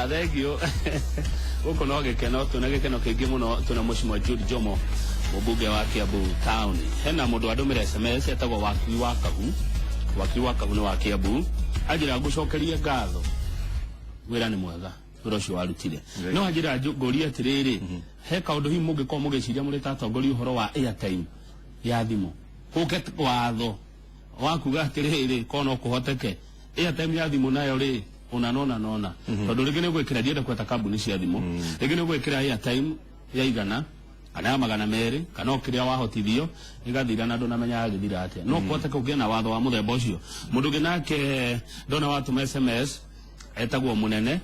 Thank you. Gũkũ no gĩkeno, twĩna gĩkeno kĩingĩ mũno, twĩna Mheshimiwa Jude Jomo, mũmbunge wa Kiambu Town. Hena mũndũ wandũmĩra SMS etagwo Wakiri wa Kahu. Wakiri wa Kahu nĩ wa Kiambu. Anjĩra ngũcokerie ngatho, wĩra nĩ mwega, wĩra ũcio warutire. No anjĩra ngũrie atĩrĩrĩ, he kaũndũ hihi mũngĩkorwo mũgĩciria mũrĩ ta atongoria ũhoro wa airtime ya thimũ, gũke watho wa kuga atĩrĩrĩ, korwo no kũhoteke airtime ya thimũ nayo rĩ, ũna nona nona, tondũ rĩngĩ nĩ ũgwĩkĩra, ndienda gweta kambuni cia thimũ, rĩngĩ nĩ ũgwĩkĩra airtime ya 100 kana ya 200 kana o kĩrĩa wahotithio, ĩgathira na ndũnamenya yagĩthira atĩa. No kũhoteke ũgĩe na watho wa mũthemba ũcio. Mũndũ ũngĩ nake ndona watũma SMS etagwo Mũnene,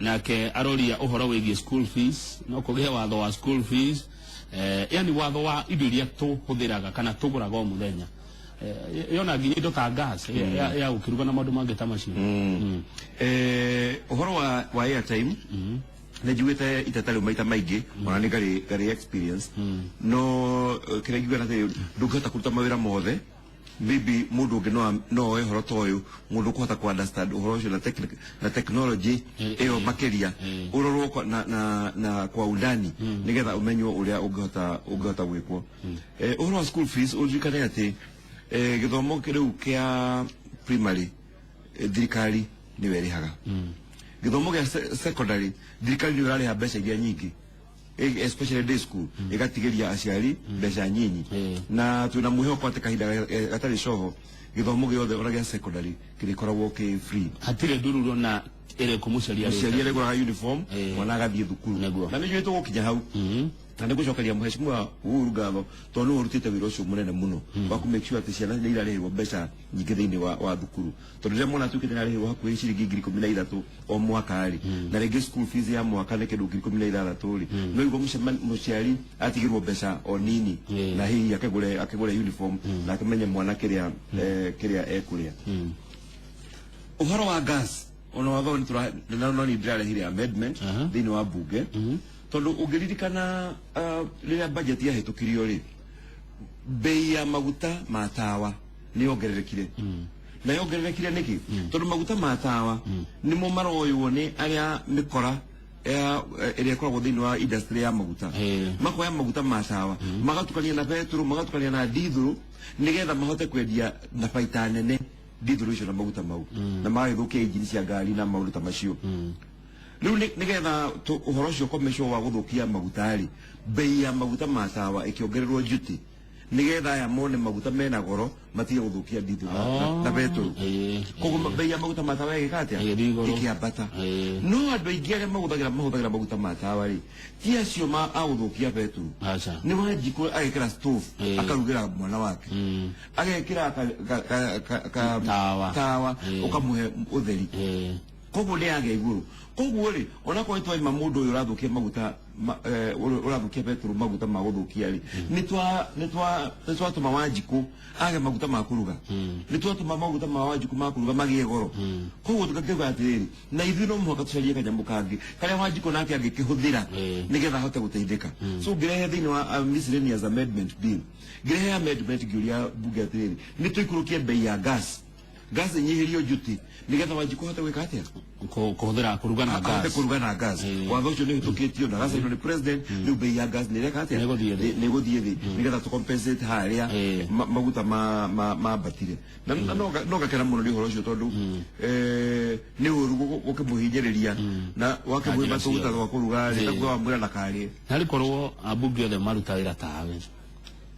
nake aroria ũhoro wĩgiĩ school fees, no kũgĩe watho wa school fees, yani watho wa indo iria tũhũthĩraga kana tũgũraga o mũthenya, yona nginya indo ta gas ya gũkĩruga na maũndũ mangĩ ta macio. Ũhoro wa airtime, nĩ njiguĩte iteta rĩu maita maingĩ, ona nĩ ngarĩ experience, no kĩrĩa ingiuga atĩ ndũngĩhota kũruta mawĩra mothe. Maybe mũndũ ũngĩ no oe ũhoro ta ũyũ, mũndũ ũkũhota ku understand ũhoro ũcio na technology ĩyo makĩria, ũrorwo na kwa undani nĩgetha ũmenywo ũrĩa ũngĩhota gwĩkwo. Ũhoro wa school fees, ũririkane atĩ gĩthomo rĩu kĩa primary, thirikari nĩyo ĩrĩhaga. Gĩthomo gĩa secondary, thirikari nĩyo ĩrarĩha mbeca iria nyingĩ, especially day school, ĩgatigĩria aciari mbeca nyinyi. Na twĩna mwĩhoko atĩ kahinda gatarĩ coho, gĩthomo gĩothe ona gĩa secondary kĩrĩkoragwo kĩ free. Hatirĩ ndururo na ĩrĩkũ mũciari Mũciari arĩgũraga uniform, mwana agathiĩ thukuru. Na nĩ njũĩ tũgũkinya hau, na nĩ ngũcokeria Mheshimiwa Uhuru ngatho tondũ nĩwe ũrutĩte wĩra ũcio mũnene mũno wa kũ make sure atĩ ciana nĩ irarĩhĩrwo mbeca nyingĩ thĩinĩ wa thukuru, tondũ rĩrĩa mwana atuĩkĩte nĩ arĩhĩrwo hakuhĩ ciringi 13,000 o mwaka rĩ, na rĩngĩ school fees ya mwaka nĩ kĩndũ 16,000 rĩ, no iguo mũciari atigĩrwo mbeca o nini na hihi akĩgũre uniform na akĩmenye mwana kĩrĩa ekũrĩa. Ũhoro wa gas, ona watho nĩ tũra na no nĩ ndĩrarehire amendment thĩinĩ wa bunge, tondũ ũngĩririkana, rĩrĩa budget yahĩtũkirio rĩ, bei ya maguta ma tawa nĩ yongererekire. Na yongererekire nĩkĩ? Tondũ maguta ma tawa nĩmo maroywo nĩ arĩa mĩkora ya ĩrĩa ĩkoragwo thĩinĩ wa industry ya maguta. Makoya maguta ma tawa, magatukania na betũrũ, magatukania na ndithũrũ, nĩgetha mahote kwendia na baita nene ndithũrũ icio na maguta mau, na magagĩthũkia injini cia ngari na maũndũ ta macio. Rĩu nĩgetha ũhoro ũcio ũkomecwo wa gũthũkia maguta rĩ, bei ya maguta ma tawa ĩkĩongererwo duty, nĩgetha aya mone maguta mena goro matige gũthũkia ndithũ na betũrũ. Koguo bei ya maguta ma tawa ĩgĩka atĩa? Ĩgĩthiĩ igũrũ. Ĩkĩambata. No andũ aingĩ arĩa mahũthagĩra maguta ma tawa rĩ, ti acio ma a gũthũkia betũrũ. Aca. Nĩ Wanjikũ agekĩra stove, akarugĩra mwana wake, agekĩra Tawa. Tawa ũkamũhe ũtheri. Koguo nĩ yagĩa igũrũ. Koguo rĩ, onakorwo nĩ twaima mũndũ ũyũ ũrathũkia maguta ũrathũkia betũrũ maguta ma gũthũkia rĩ, nĩ twatũma Wanjikũ age maguta ma kũruga, nĩ twatũma maguta ma Wanjikũ ma kũruga magĩe goro. Koguo tũkakiuga atĩrĩrĩ, na ithuĩ no mũhaka tũcarie kanyamũ kangĩ karĩa Wanjikũ nake angĩkĩhũthĩra nĩgetha ahote gũteithĩka. So ngĩrehe thĩinĩ wa miscellaneous amendment bill, ngĩrehe amendment ngĩũria bunge atĩrĩrĩ, nĩ tũikũrũkie bei ya gas, gas ĩnyihĩrio duty, nĩgetha Wanjikũ ahote gwĩka atĩa? Kũhũthĩra kũruga na ahote gas. Kũruga na gas. Watho ũcio nĩ ũhĩtũkĩtio na gacainwo nĩ president. Rĩu bei ya gas nĩ ĩreka atĩa? Nĩ ĩgũthiĩ thĩ. Nĩ ĩgũthiĩ thĩ, nĩgetha tũ compensate harĩa maguta mambatire. Na no ngakena mũno nĩ ũhoro ũcio, tondũ nĩ ũru gũkĩmũhinyĩrĩria na wakĩmwĩma Na njĩra tũguta ciothe. twa kũruga rĩ, takuga wamwĩra ndakarĩe. Narĩ korwo ambunge othe maruta wĩra tawe,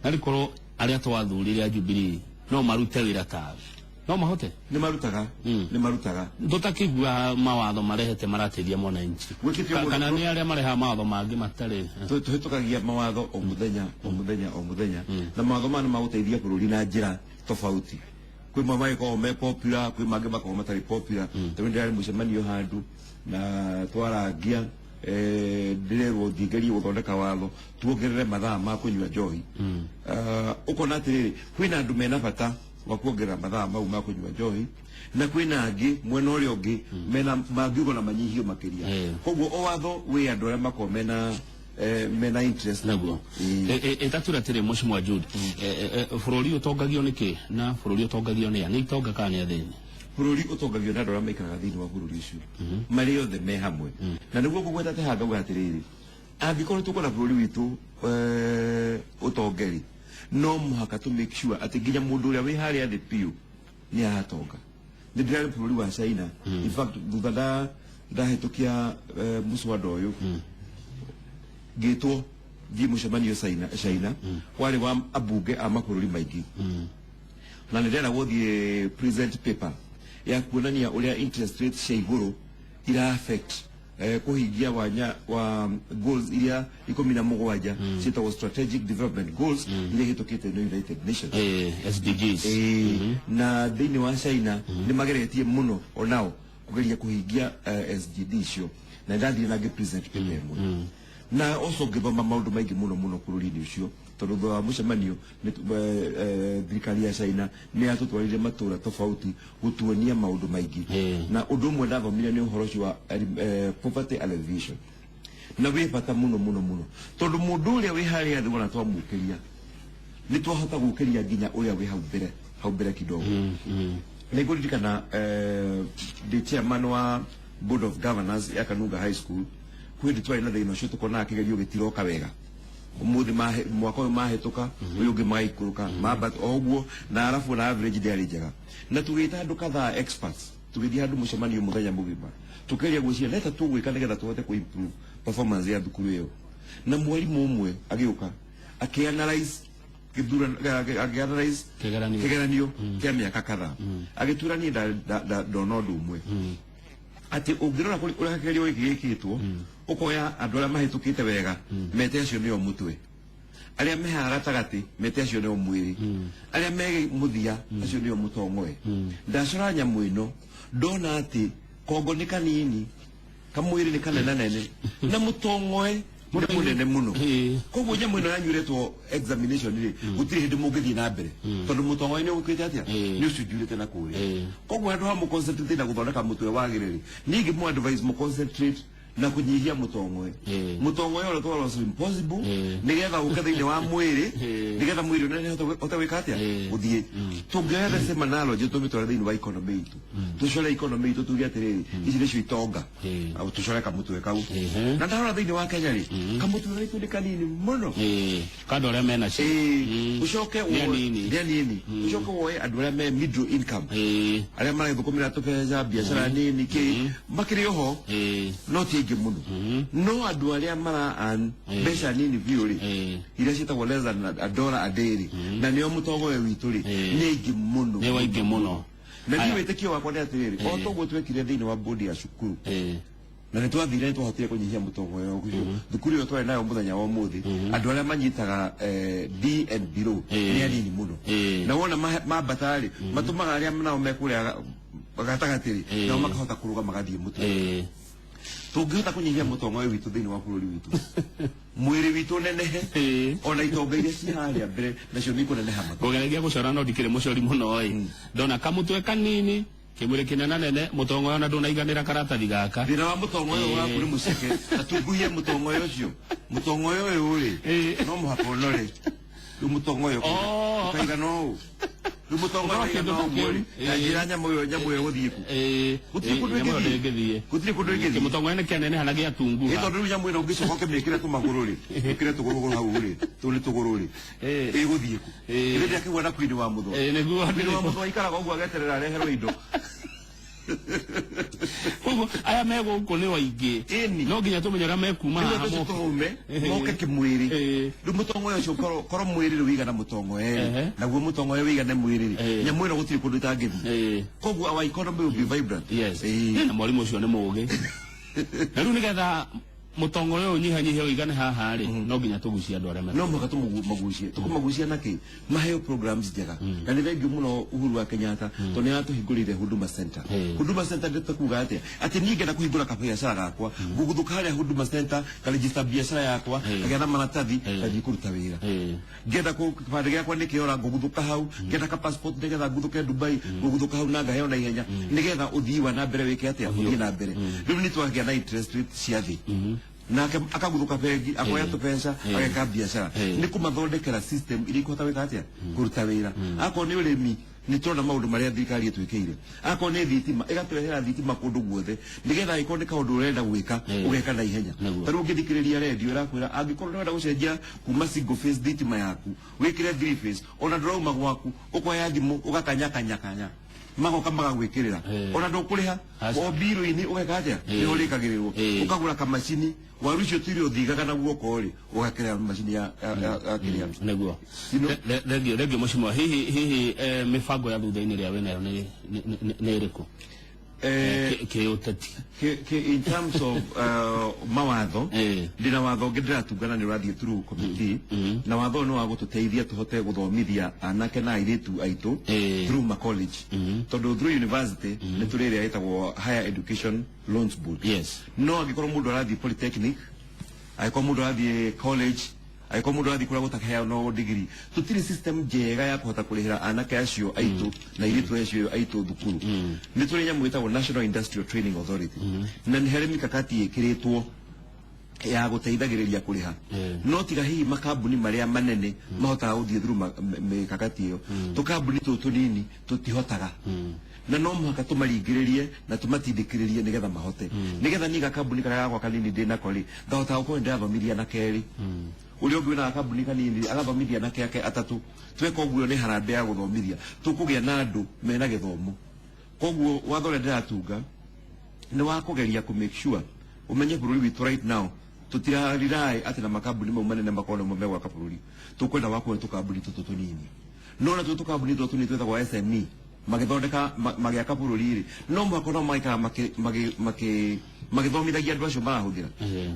narĩ korwo arĩa twathurire a Jubilee no marute wĩra tawe, no mahote. Nĩ marutaga. Nĩ marutaga. Tũtakĩigua mawatho marehete marateithia mwananchi. Gwĩkĩte ũguo. Kana nĩ arĩa marehaga mawatho mangĩ matarĩ Tũhĩtũkagia mawatho o mũthenya, o mũthenya, o mũthenya, na mawatho maya nĩ magũteithia bũrũri na njĩra tofauti. Kwĩ mamwe magĩkoragwo me popular, kwĩ mangĩ makoragwo matarĩ popular. Tondũ ndĩrarĩ mũcemanio handũ na twarangia, ndĩrerwo thiĩ ngerie gũthondeka watho tuongerere mathaa ma kũnyua njohi. Ah, ũkona atĩrĩrĩ, kwĩna andũ mena bata wa kuongerera mathaa mau ma kũnyua njohi, na kwĩna angĩ mwena ũrĩa ũngĩ mena mangiuga na manyihio makĩria. Koguo o watho wĩ andũ arĩa makoragwo mena interest. Naguo. Ĩtatura atĩrĩ, Mheshimiwa Jude, bũrũri ũtongagio nĩ kĩ, na bũrũri ũtongagio nĩ a, nĩ itonga kana nĩ athĩni? Bũrũri ũtongagio na andũ arĩa maikaraga thĩinĩ wa bũrũri ũcio marĩ othe me hamwe. Na nĩguo ngũgweta atĩ haha ngauga atĩrĩrĩ, angĩkorwo tũkwenda bũrũri witũ ũtongeri, no mũhaka tũ make sure atĩ nginya mũndũ ũrĩa wĩ harĩa thĩ biũ nĩ aratonga. Nĩ ndĩrarĩ bũrũri wa China, in fact thutha ndahĩtũkia mũswada ũyũ, ngĩtwo thiĩ mũcemanio China, warĩ wa ambunge a mabũrũri maingĩ, na nĩ ndĩrenda gũthiĩ present paper ya kuonania ũrĩa interest rates cia igũrũ ira affect kũhingia wanya wa goals iria 17 ciĩtagwo strategic development goals iria ihĩtũkĩte nĩ United Nations. SDGs. Na thĩinĩ wa China nĩ mageretie mũno onao kũgeria kũhingia SGD icio, na ndathire na ngĩ present paper ĩmwe na also ngĩthoma maũndũ maingĩ mũno mũno bũrũri-inĩ ũcio, tondũ thutha wa mũcemanio thirikari ya China nĩ yatũtwarire matũra tofauti gũtuonia maũndũ maingĩ. Na ũndũ ũmwe ndathomire nĩ ũhoro ũcio wa poverty alleviation, na wĩ bata mũno mũno mũno, tondũ mũndũ ũrĩa wĩ harĩa thĩ wona twamũkĩria nĩ twahota gũkĩria nginya ũrĩa wĩ hau mbere kidogo. Nĩ ngũririkana ndĩ chairman wa board of governors ya Kanunga High School, kwĩ hĩndĩ twarĩ na thĩna ũcio, tũkonaga kĩgerio gĩtiroka wega. Ũmũthĩ mwaka ũyũ mahĩtũka, ũyũ ũngĩ magaikũrũka mambata o ũguo, na arabu na average ndĩarĩ njega. Na tũgĩta andũ kadhaa experts, tũgĩthiĩ handũ mũcemanio mũthenya mũgima, tũkĩgeria gwĩciria neta tũgwĩka nĩgetha tũhote kũ improve performance ya thukuru ĩyo. Na mwarimũ ũmwe agĩũka akĩanalyze gĩthurano, akĩanalyze Kĩgeranio. Kĩgeranio kĩa mĩaka kadhaa, agĩtura niĩ ndona ũndũ ũmwe, atĩ ũngĩrora kũrĩ ũrĩa kĩgerio gĩkĩ gĩkĩtwo, ũkoya andũ arĩa mahĩtũkĩte wega, mete acio nĩo mũtwe, arĩa me haha gatagatĩ mete acio nĩo mwĩrĩ, arĩa me mũthia acio nĩo mũtongoe. Ndacora nyamũ ĩno, ndona atĩ kongo nĩ kanini, kamwĩrĩ nĩ kanenanene, na mũtongoe nĩ mũnene mũno. Koguo nyamũ ĩno yanyu ĩretwo examination rĩ, gũtirĩ hĩndĩ mũngĩthiĩ na mbere, tondũ mũtongoe nĩ ũgũkĩte atĩa, nĩ ũcunjurĩte na kũrĩa. Koguo handũ ha mũconcentrate na gũthondeka mũtwe wagĩrĩre, niĩ ngĩmũ advise mũconcentrate na kũnyihia mũtongoe. Mũtongoe ũrĩa twarwo impossible, nĩgetha ũke thĩinĩ wa mwĩrĩ, nĩgetha mwĩrĩ ũnene ũhote gwĩka atĩa, gũthiĩ. Tũngĩoya the same analogy tũmĩtware thĩinĩ wa economy itũ, tũcore economy itũ, tuge atĩrĩrĩ, ici nĩcio itonga. Au tũcore kamũtwe kau. Na ndarora thĩinĩ wa Kenya rĩ, kamũtwe gaitũ nĩ kanini mũno. Kando arĩa menacio. Ũcoke Nĩ anini. Nĩ anini. Ũcoke woe andũ arĩa me middle income, arĩa marathũkũmĩra tũbeca, biacara nini kĩ, makĩrĩ oho, no ti aingĩ mũno. No andũ arĩa mara earn mbeca nini biũ rĩ, iria ciĩtagwo less than a dollar a day rĩ, na nĩo mũtongoria witũ rĩ, nĩ aingĩ mũno. Nĩ waingĩ mũno. Na niĩ Aya. wĩtĩkio wakwa nĩ atĩrĩrĩ, o toguo twekire thĩinĩ wa bodi ya cukuru, na nĩ twathire, nĩ twahotire kũnyihia mũtongoria ũcio, thukuru ĩyo twarĩ nayo mũthenya wa ũmũthĩ, andũ arĩa manyitaga D and below nĩ anini mũno. Na wona mambata rĩ, matũmaga arĩa nao me kũrĩa gatagatĩ rĩ, nao makahota kũrũga magathiĩ mũtwe. Tũngĩhota kũnyihia mũtongoria witũ thĩinĩ wa bũrũri witũ, mwĩrĩ witũ nenehe, ona itonga iria ci harĩa mbere nacio nĩ ikũneneha makĩria. Ngũgeragia gũcora no ndikĩrĩ mũcori mũno ĩ, ndona kamũtwe kanini, kĩmwĩrĩ kĩnenanene, mũtongoria ona ndũnaiganĩra karatathi gaka. Thĩna wa mũtongoria ũyũ waku nĩ mũceke, atunguhie mũtongoria ũcio. Mũtongoria ũyũ rĩ, no mũhaka ũnore rĩu mũtongoria ũkaigana ũũ. Rĩu mũtongoria Ũkorwo ũkaigana kĩndũ ũguo rĩ, kĩu. ta njĩra nyamũ ĩyo, nyamũ ĩyo ĩgũthiĩ kũ? Gũtirĩ kũndũ Nyamũ ĩyo ĩngĩthiĩ. ndĩngĩthiĩ. Gũtirĩ kũndũ ĩngĩthiĩ. Kĩmũtongoria nĩ kĩaneneha na gĩatunguha. Ĩ tondũ rĩu nyamũ ĩno ũngĩcoka ũkĩmĩkĩre tũmagũrũ rĩ, ĩkĩre tũgũrũgũrũ hau rĩ, tũu nĩ tũgũrũ rĩ, ĩgũthiĩ kũ? Ĩrĩ ndĩakĩgwa na Queen wa Mũthwa. Nĩguo. Queen wa Mũthwa aikaraga ũguo ageterera areherwo indo. Koguo aya me gũkũ nĩ waingĩ. Ĩni. No nginya tũmenye ũrĩa mekuma Rĩu haha andũ acio moke. tũhũme moke kĩmwĩrĩ. Rĩu mũtongoria ũcio korwo mwĩrĩ rĩu wĩigana mũtongoya rĩ, naguo mũtongoya wĩigane mwĩrĩ rĩ, nyamũ ĩno gũtirĩ kũndũ ĩtangĩthiĩ. Koguo our economy will be vibrant. Na mwarimũ ũcio nĩ mũũgĩ. Na rĩu nĩgetha mũtongoria ũyũ ũnyihanyihie ũigane haha rĩ, no nginya tũgucie andũ arĩa me No mũhaka tũmagucie. Tũkũmagucia na kĩ? Maheo programs njega. Na nĩ thengiũ mũno Uhuru wa Kenyatta, tondũ nĩ aratũhingũrĩire Huduma Center. Huduma Center nĩ kuga atĩa? Atĩ niĩ ngenda kũhingũra kabiacara gakwa, ngũgũthũka harĩa Huduma Center, ngarejista biacara yakwa, ngagĩa na maratathi, ngathiĩ kũruta wĩra. Ngenda kĩbandĩ gĩakwa nĩ kĩora, ngũguthũka hau. Ngenda ka passport nĩgetha nguthũke Dubai, ngũguthũka hau na ngaheo na ihenya, nĩgetha ũthii wa na mbere wĩke atĩa, ũthiĩ na mbere. Rĩu nĩ twagĩa na interest rate cia thĩ, nake akaguthũka bengi, akoya tũbeca, ageka biacara. Nĩ kũmathondekera system iria ikũhota gwĩka atĩa, kũruta wĩra. Akorwo nĩ ũrĩmi, Nĩ tũrona maũndũ marĩa thirikari ĩtwĩkĩire. Akorwo nĩ thitima, ĩgatũrehera thitima kũndũ guothe, nĩgetha angĩkorwo nĩ kaũndũ ũrenda gwĩka, ũgeka na ihenya. Ta rĩu ũngĩthikĩrĩria redio, ĩrakwĩra angĩkorwo nĩũrenda gũcenjia kuma single phase thitima yaku wĩkĩre three phase, ona ndũrauma gwaku, ũkoya thimũ ũgakanya kanya kanya, magoka magagwĩkĩrĩra, ona ndũkũrĩha. O mbirũ-inĩ ũgeka atĩa? Nĩho ũrĩkagĩrĩrwo. Ũkagũra kamacini, waru icio tũirio ũthigaga na guoko rĩ, ũgakĩrĩra macini ya kĩrĩa. Nĩguo. Thengiũ, thengiũ mheshimiwa. Hihi mĩbango ya thutha-inĩ ĩrĩa wĩnayo nĩ ĩrĩkũ kĩũteti? In terms of mawatho, ndĩna watho ũngĩ ndĩratungana, nĩ ũrathiĩ through committee, na watho ũyũ nĩ wa gũtũteithia tũhote gũthomithia anake na airĩtu aitũ through ma college, tondũ through university nĩ tũrĩ ĩrĩa ĩtagwo Higher Education Loans Board. No angĩkorwo mũndũ arathiĩ polytechnic, angĩkorwo mũndũ arathiĩ college, angĩkorwo mũndũ arathiĩ kũrĩa gũtaheanwo degree, tũtirĩ system njega ya kũhota kũrĩhĩra anake acio aitũ na airĩtu acio aitũ thukuru. Nĩ tũrĩ nyamũ ĩtagwo National Industrial Training Authority, na nĩ harĩ mikakati ĩkĩrĩtwo ya gũteithagĩrĩria kũrĩha, no tiga hihi makambuni marĩa manene mahotaga gũthiĩ through mĩkakati ĩyo, tũkambuni tũtũ tũnini tũtihotaga, na no mũhaka tũmaringĩrĩrie na tũmatindĩkĩrĩrie nĩgetha mahote, nĩgetha niĩ gakambuni karĩa gakwa kanini ndĩ nako rĩ, ngahota gũkorwo nĩ ndĩrathomithia na kerĩ, ũrĩa ũngĩ wĩna gakambuni kanini agathomithia anake ake atatũ. Tweka ũguo, nĩ harambee ya gũthomithia, tũkũgĩa na andũ mena gĩthomo. Koguo watho ũrĩa ndĩratunga nĩ wa kũgeria kũ make sure ũmenye bũrũri witũ right now tũtirarirai atĩ na makambuni mau manene makorwo nĩmo megwaka bũrũri. Tũkwenda wakwo nĩ tũkambuni tũtũ tũnini, no na tuo tũkambuni tũtũ tũnini twĩtagwo SME magĩthondeka magĩaka bũrũri rĩ, no mũhaka no magaikara magĩthomithagia andũ acio marahũthĩra.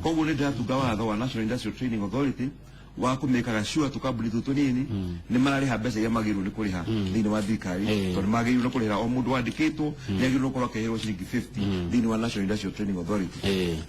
Koguo nĩ ndĩratunga watho wa National Industrial Training Authority wa kũmĩkaga sure tũkambuni tũtũ tũnini nĩ mararĩha mbeca iria magĩrĩirwo nĩ kũrĩha thĩinĩ wa thirikari, tondũ magĩrĩirwo nĩ kũrĩhĩra o mũndũ wandĩkĩtwo nĩ agĩrĩirwo nĩ gũkorwo akĩheirwo ciringi 50 thĩinĩ wa National Industrial Training Authority.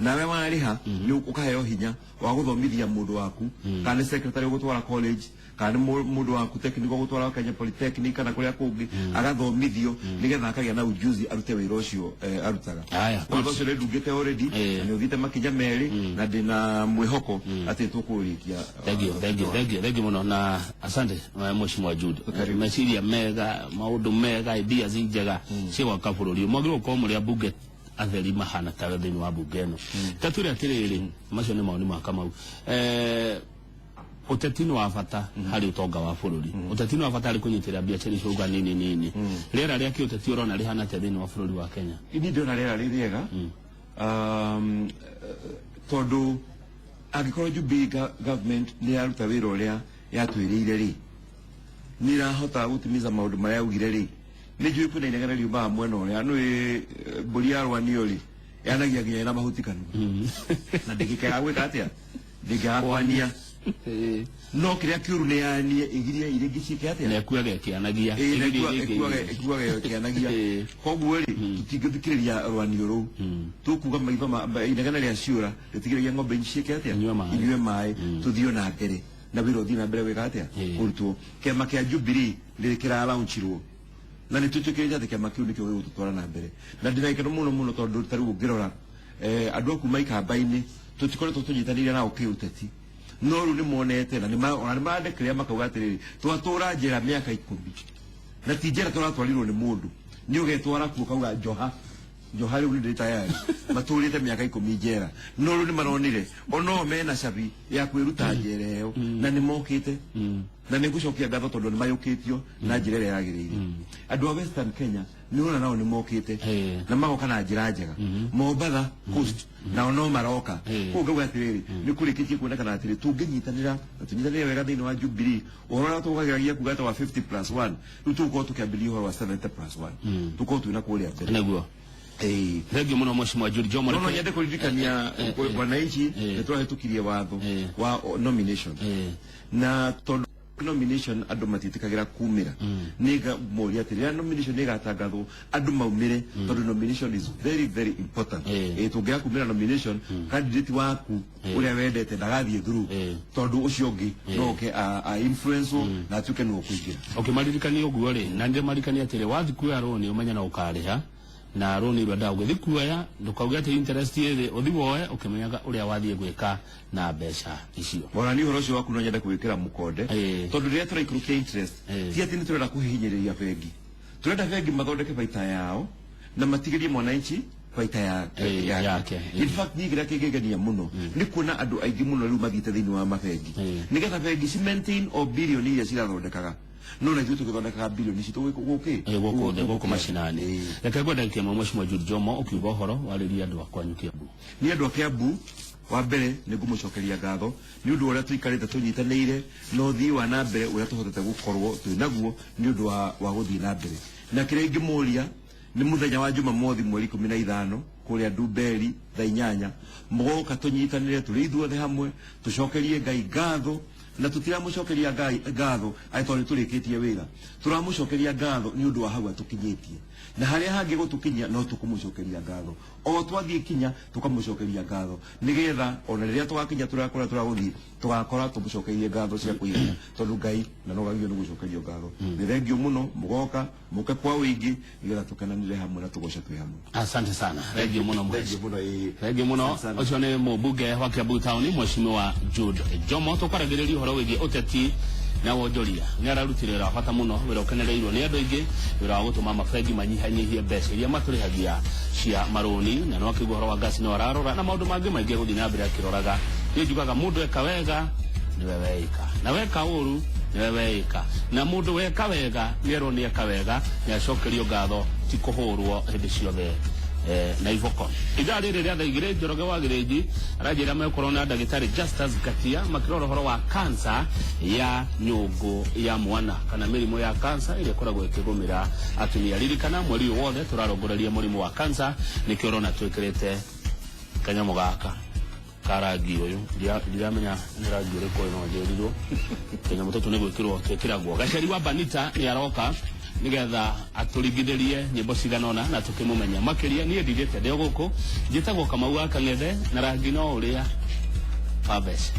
Nawe warĩha nĩ ũkaheo hinya wa gũthomithia mũndũ waku, kana nĩ secretary ũgũtwara college, kana nĩ mũndũ waku technical ũgũtwara Kenya Polytechnic kana kũrĩa kũngĩ, agathomithio nĩgetha akagĩa na ujuzi arute wĩra ũcio arutaga. Watho ũcio nĩ ndungĩte already, na nĩ ũthiĩte makinya merĩ, na ndĩna mwĩhoko atĩ tũkũrĩkia. Thank you, thank you, thank you, thank you muno na asante, Mheshimiwa Jude. Karibu. Meciria mega, maũndũ mega, ideas njega cia gwaka bũrũri. Mwagĩrĩirwo gũkorwo mũrĩ ambunge atheri mahana tawe thĩinĩ wa mbunge ĩno. Ta twĩre atĩrĩrĩ, macio nĩ mawoni ma Kamau. Ũteti nĩ wa bata harĩ ũtonga wa bũrũri. Ũteti nĩ wa bata harĩ kũnyitĩrĩra biacara icio uga nini nini. Rĩera rĩa kĩũteti ũrona rĩhana atĩa thĩinĩ wa bũrũri wa Kenya? Ini ndĩrona rĩera rĩ rĩega, tondũ angĩkorwo Jubilee government nĩ yaruta wĩra ũrĩa yatwĩrĩire rĩ, nĩ ĩrahota gũtimiza maũndũ marĩa yaugire rĩ, nĩ njũĩ kwĩna inegene riumaga mwena ũrĩa nĩ mbũri yarwanio rĩ, yanagia nginya ĩna mahuti kanua, na ndĩngĩkaga gwĩka atĩa, ndĩngĩaga kwania, no kĩrĩa kĩũru nĩ yanie ĩgirie iria ingĩ ciĩke atĩa? Na ĩkuage ĩkĩanagia. Ĩĩ, na Ĩgirie iria ingĩ. Ĩkuage ĩkĩanagia. Koguo rĩ, tũtingĩthikĩrĩria rwanio rũu, tũkuga maitho inegene rĩa ciũra rĩtigĩrĩria ng'ombe ciĩke atĩa? Inyue maĩ. Inyue maĩ. Tũthiĩ na mbere na wĩra ũthiĩ na mbere gwĩka atĩa? Kũrutwo. Kĩama kĩa Jubilee nĩ kĩralaunchirwo, na nĩ twĩtĩkĩrĩte atĩ kĩama kĩu nĩkĩo gĩgũtũtwara na mbere, na ndĩna gĩkeno mũno mũno tondũ ta rĩu ũngĩrora andũ a kuma ikamba-inĩ tũtikoretwo tũnyitanĩire nao kĩũteti, no rĩu nĩ monete na ona nĩ marandĩkĩrĩra makauga atĩrĩrĩ, twatũra njĩra mĩaka 10, na ti njĩra tũratwarirwo nĩ mũndũ, nĩ ũgetwara kuo kauga njoha njoha, rĩu nĩ ndĩ tayari. Matũrĩte mĩaka 10 njera, no rĩu nĩ maronire onao mena cabi ya kwĩruta njera ĩyo, na nĩ mokĩte, na nĩ ngũcokia ngatho tondũ nĩ mayũkĩtio na njĩra ĩrĩa yagĩrĩire. Andũ a Western Kenya nĩ ũrona nao nĩ mokĩte na magoka na njĩra njega. Mombatha Coast nao no maroka. Koguo ngauga atĩrĩrĩ, nĩ kũrĩkĩtie kuonekana atĩrĩ, tũngĩnyitanĩra na tũnyitanĩre wega thĩinĩ wa Jubilee, ũhoro ũrĩa tũgageragia kuga atĩ wa 50 plus 1, rĩu tũgũkorwo tũkĩambĩrĩria ũhoro wa 70 plus 1, tũkorwo twĩna kũrĩa mbere. Nĩguo. Thengiũ mũno, Mheshimiwa Jude Jomo. No nyende kũririkania wananchi nĩ tũrahĩtũkirie watho wa nomination, na tondũ nomination andũ matiĩtĩkagĩra kumĩra, nĩ moria atĩ rĩrĩa nomination ĩgatangathwo andũ maumĩre, tondũ nomination is very very important. Tũngĩaga kumĩra nomination, candidate waku ũrĩa wendete ndagathiĩ through, tondũ ũcio ũngĩ no oke a influence na atuĩke nĩwe ũkũingĩra. Ũkĩmaririkania ũguo rĩ, na ndĩmaririkania atĩrĩ, wathiĩ kuoya rũni ũmenye no ũkarĩha, na rũni rwendaga ũgĩthiĩ kuoya ndũkauge atĩ interest ĩ thĩ, ũthiĩ woe ũkĩmenyaga ũrĩa wathiĩ gwĩka na mbeca icio. Ona ni ũhoro ũcio waku no nyende gwĩkĩra mũkonde, tondũ rĩrĩa tũraikũrũkia interest, ti atĩ nĩ tũrenda kũhihinyĩrĩria bengi. Turenda bengi mathondeke baita yao na matigirie mwananchi baita yake. In fact, niĩ kĩrĩa kĩngĩngenia mũno nĩ kuona andũ aingĩ mũno rĩu mathiĩte thĩinĩ wa mabengi nĩgetha bengi ci maintain o bilioni iria cirathondekaga, no na ithuĩ tũgĩthondekaga bilioni citũ gũkĩ Gũkũ thĩ, gũkũ macinani. Reke ngwenda ndagĩka ĩmwe, Mheshimiwa Jude Jomo, ũkiuga ũhoro warĩrie andũ a kwanyu Kiambu. Nĩ andũ a Kiambu, wa mbere nĩ ngũmũcokeria ngatho nĩ ũndũ wa ũrĩa tũikarĩte tũnyitanĩire na ũthii wa na mbere ũrĩa tũhotete gũkorwo twĩ naguo nĩ ũndũ wa gũthiĩ na mbere. Na kĩrĩa ingĩmũria nĩ mũthenya wa Jumamothi mweri 15 kũrĩa Ndumberi thaa 8 mũgoka tũnyitanĩre tũrĩ ithuothe hamwe, tũcokerie Ngai ngatho. Na tũtiramũcokeria Ngai ngatho atĩ tondũ nĩtũrĩkĩtie wĩra, tũramũcokeria ngatho nĩ ũndũ wa hau atũkinyĩtie, na harĩa hangĩ gũtũkinyia no tũkũmũcokeria ngatho o twathiĩ kinya tũkamũcokeria ngatho, nĩgetha ona rĩrĩa tũgakinya tũrĩa kũrĩa tũragũthiĩ tũgakora tũmũcokeirie ngatho cia kũigana, tondũ Ngai na no agĩrĩirwo nĩ gũcokerio ngatho. Nĩ thengio mũno mũgoka mũke kwa ũingĩ nĩgetha tũkenanĩre hamwe na tũgoce twĩ hamwe. Asante sana, thengio mũno. Thengio mũno, ĩĩ. Thengio mũno. Asante sana. Ũcio nĩ mũmbunge wa Kiambu Town, Mheshimiwa Jude Jomo, tũkwaragĩrĩria ũhoro wĩgiĩ ũteti na wonjoria. Nĩ ararutire wĩra wa bata mũno, wĩra ũkenereirwo nĩ andũ aingĩ, wĩra wa gũtũma mabengi manyihanyihie mbeca iria matũrĩhagia cia marũni, na no akĩigua ũhoro wa ngasi no ararora na maũndũ mangĩ maingĩ gũthiĩ na mbere akĩroraga. Niĩ njugaga mũndũ eka wega nĩwe weika, na weka ũru nĩwe weika, na mũndũ weka wega nĩerwo nĩ eka wega, nĩ acokerio ngatho, ti kũhũrwo hĩndĩ ciothe na iboko. Ithaa rĩrĩ rĩa thaa 2, Njoroge wa Gĩrĩnji aranjĩra mekorwo na ndagĩtarĩ Justus Ngatia makĩrora ũhoro wa kansa ya nyũngũ ya mwana kana mĩrimũ ya kansa ĩrĩa ĩkoragwo ĩkĩgũmĩra atumia. Ririkana mweri ũyũ wothe tũrarongoreria mũrimũ wa kansa, nĩkĩo ũrona twĩkĩrĩte kanyamũ gaka ka rangi ũyũ. Ndiramenya nĩ rangi ũrĩkũ ũyũ, no njĩrirwo kanyamũ tũtũ nĩ gwĩkĩrwo twĩkĩragwo. Gaceri wa Banita nĩ aroka nigetha atũringithĩrie nyĩmbo cigana ũna na tũkĩmũmenya makĩria. Niĩ ndirĩte ndĩ o gũkũ, njĩtagwo Kamau wa Kang'ethe, na rangi no ũrĩa wa mbeca.